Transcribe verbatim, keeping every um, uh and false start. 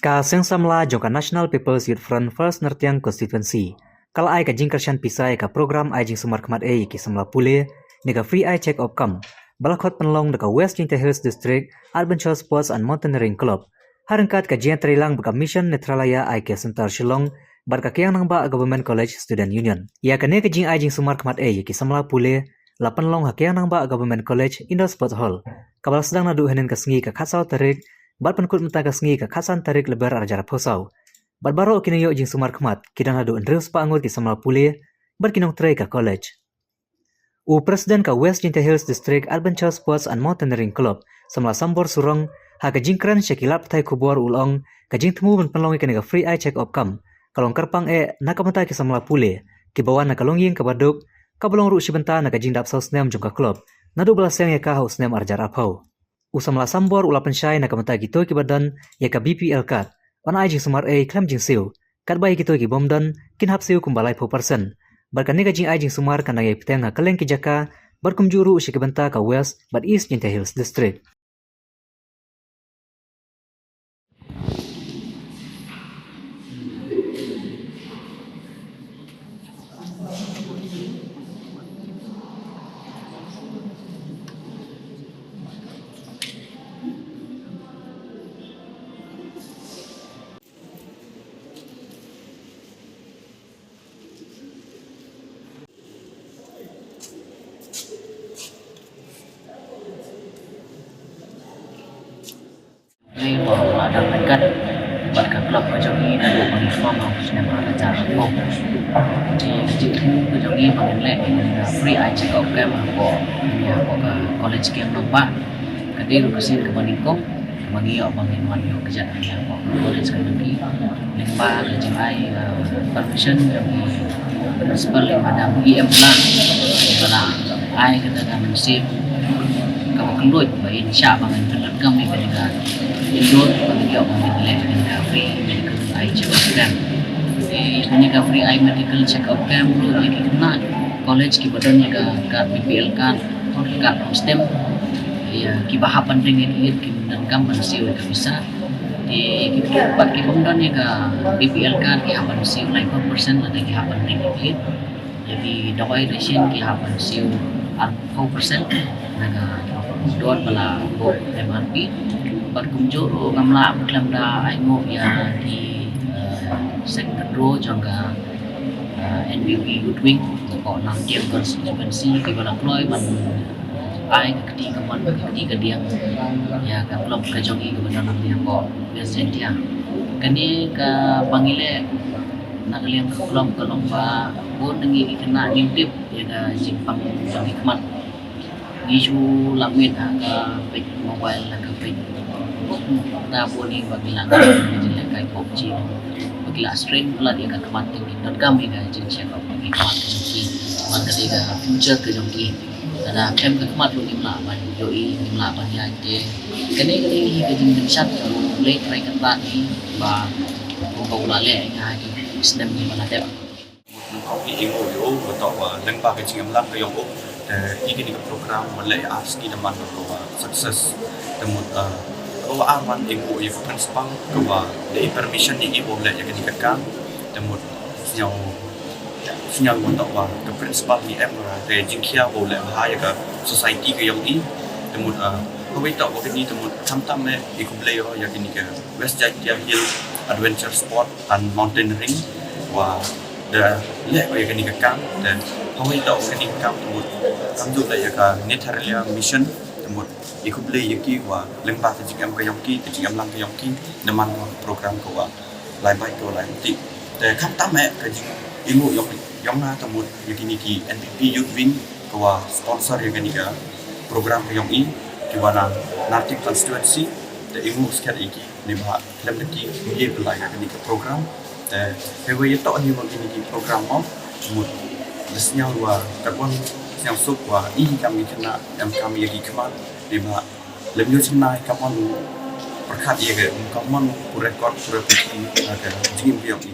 Ka Seng Samla jong ka National People's Youth Front First Nongkrem Constituency ka la ai ka jingkyrshan pisa ïa ka program ai jingsumar khmat ei ïa ki samla pule ne ka Free Eye Check Up Camp ba la khot pynlong da ka West Jaintia Hills District Adventure Sports and Mountaineering Club ha ryngkat ka jingïatreilang bad ka Mission Nethralaya Eye Care Centre Shillong bad ka Kiang Nangbah Government College Student Union. Ïa kane ka jingai jingsumar khmat ei ïa ki samla pule la pynlong ha Kiang Nangbah Government College Indoor Sports Hall, kaba la sdang naduh hynnin ka sngi ka khatsaw tarik bad pynkut mynta ka sngi ka khatsan tarik Lber arhajar arphew saw. Bad baroh ki nongïoh jingsumar khmat ki don haduh hynriew spah ngut ki samla pule bad ki nongtrei ka college. U President ka West Jaintia Hills District Adventure Sports and Mountaineering Club, samla Sambor Surong, ha ka jingkren sha ki lad pathai khubor u la ong ka jingthmu ban pynlong ïa kane ka Free Eye Check Up Camp ka long kyrpang eh na ka bynta ki samla pule kiba wan na ka longïing kaba duk, kaba long ruh shi bynta na ka jingdap saw snem jong ka club naduh ba la seng ïa ka ha u snem arhajar arphew. U samla Sambor u la pynshai na ka bynta kito kiba don ïa ka B P L card, yn ai jingsumar ei khlem jingsiew, katba ïa kito ki bym don kin hap siew kumba laiphew percent. Bad kane ka jingai jingsumar kan dang ïai bteng ha kylleng ki jaka bad kumjuh ruh sha ki bynta ka West bad East Jaintia Hills District. Ngi ba la dang ryngkat bad ka club ka jong ngi naduh ba ngi form ha u snem arhajar arphew. Te ka jingthmu ka jong ngi ba ngin leh ïa ka free eye check up camp hapoh, ïa hapoh ka college Kiang Nangbah. Ka dei ruh ka sien kaba nyngkong kaba ngi ïoh ba ngin wan ïoh kjat ïa hapoh ka college ka jong ngi. Lyngba ka jingai, uh, permission jong i principal, i Madam E M Blah, ba la ai kata ka mynsiem kaba kynduh ba in shah ba ngan pyndonkam ïa kane ka indoor ba ngi ïoh ba ngin leh kane ka free medical eye check up camp. Te kane ka free eye medical check up camp ruh ïa ki khynnah college kiba don ïa ka card, B P L card, card home stamp, ïa kiba hap ban ring ïa ki ïit kim donkam ban siew ïa ka pisa. Te ki, ki, pat ki bym don ïa ka B P L card ki hap ban siew laiphew percent lada ki hap ban ring ïa ki ïit. Ïa ki dawai dashin ki hap ban siew arphew percent na ka don ba la buh M R P. Bad kumjuh ruh ngam lah khlem da ainguh ïa ki, eh, seng kynroh jong ka, eh, N P P Youth Wing hapoh Nongthiang constituency kiba la kloi ban ai ka kti kamon, ka kti kadiang ïa ka club ka jong ngi kaba don hangne hapoh West Jaintia. Kane kaba ngi leh na ka liang ka club ka long ba bun na ngi ki khynnah ngim tip ïa ka jingpang jong ki khmat. Ngi shu lah mih ha ka page mobile, ha ka page Facebook, da bun ngi ba ngi lah ngi jin leh kai PUBG, ba ngi lah stream palat ïa ka khmat, te ngi donkam ïa ka jingcheck up ïa ki khmat ka jong ki. Bad ka dei ka future ka jong ki. Lada khlem ka khmat ruh ngim lah ban ïohi, ngim lah ban ïaid, te kane ka dei ka jingpynshai jong U Blei trai kata ngi ba kumba u la leh ïa ngi ha ki snem ngi ba la dep. Mut nyngkong hi i nguh ïa u, ba toh ba lyngba ka jingïalam ka jong u, te ïa kine ki program ba leh ïa ar sngi da man ka ba success. Te mut, eh, ka ba ar wan i nguh ïa ka principal ka ba da i permission ïa i ba u leh ïa kine ki kam. Te mut sñiaw, sñiaw ba toh ba ka principal ngi em ba da jingkhia ba u leh bha ïa ka society ka jong i. Te mut, eh, kawei toh ba kine, te mut khamtam eh i khublei ïa kine ki West Jaintia Hill Adventure Sport and Mountaineering, wa da leh ïa kane ka kam, te hawei da ïa kane ka kam, te mut kam ju leh ïa ka Nethralaya Mission, te mut i khublei ïa ki wa lyngba ka jingem ka jong ki, ka jingem lang ka jong ki, da man ka program ka wa lai bai ka wa lai mati. Te khamtam eh ka jing i nguh jong, jong nga, te mut ïa kine ki N P P Youth Wing ka wa sponsor ïa kane ka program ka jong i, ki wa na Nartik constituency, te i nguh skhem ïa ki. Neibhah khlem da ki ym ye pynlait ïa kane ka program. Te hawei ïa toh hi wa kine ki program mo, mut da sñiaw wa katwon sñiawsuk wa i kam i khynnah em kam ïa ki khmat. Neibhah lem ïoh chynna i kamon pyrkhat ïa ka, kamon u record pura pyrkhat ïa ka jingim ka jong i.